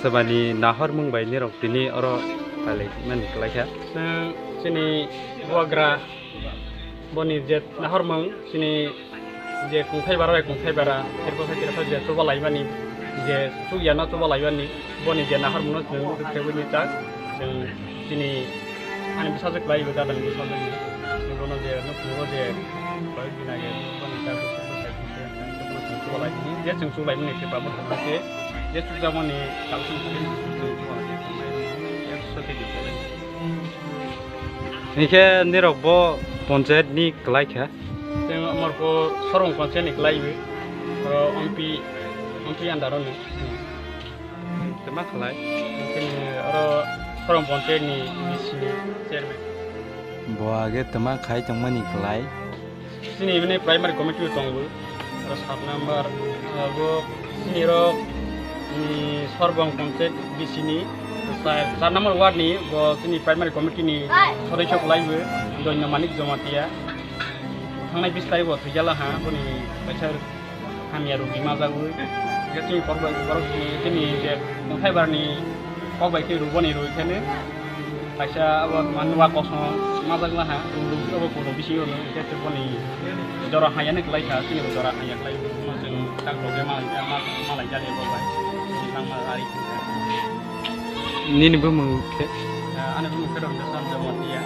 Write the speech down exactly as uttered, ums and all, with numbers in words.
Bani nahormung bai nirok tini oro pailai mani kwlai kha. Chwng chini bubagra boni je nahormung chini je kungthai bara bai kungthai bara, tirko sai tirko je chuba laimani, je chukya no chuba laimani, boni je nahormung no chwng utuk khe bini chak chwng chini ani bwsajwk kwlai bo dadani bwsajwk ni. Chwng bono je nukhugo je koi bina ge boni chak bwsajwk kwlai bini je chwng chuba laimani khe babo thangma khe je chukjakmani kalsong khe chwng chuba lai khe thangmani je sote di kwlai. Hinkhe nirok bo ponchayat ni kwlai kha. Chwng amorko Sorong ponchayat ni kwlai bo. Oro M P, M P under o ni. Tama khlai. Chini oro Sorong ponchayat ni B C ni chairman. Bo age tama khai tongmani kwlai. Chini mane primary committee tongo. Oro sat number, abo chini oro, mm, Sorbong ponchayat B C ni sat, sat number ward ni bo chini primary committee ni sodosyo kwlai bo Doino Manik Jamatia. Thangnai bis tarik bo thwijala ha, boni kaisa hamya rwgwi majagwi. Hwnkhe chini kok bai borok chini, chini je nongkhai barni kok bai khe rwboni rwi kheno kaisa abo manwa kosom majak laha, rwgwi abo kodo bisingo rw hwnkhe boni jora hamya ni kwlai kha, chini bo jora hamya kwlai. Chwng tak rok khe malai, malai jani bo bai. Chini langma ari khe. Nini bumung khe? Ani bumung khe Rongda Sanjamatia.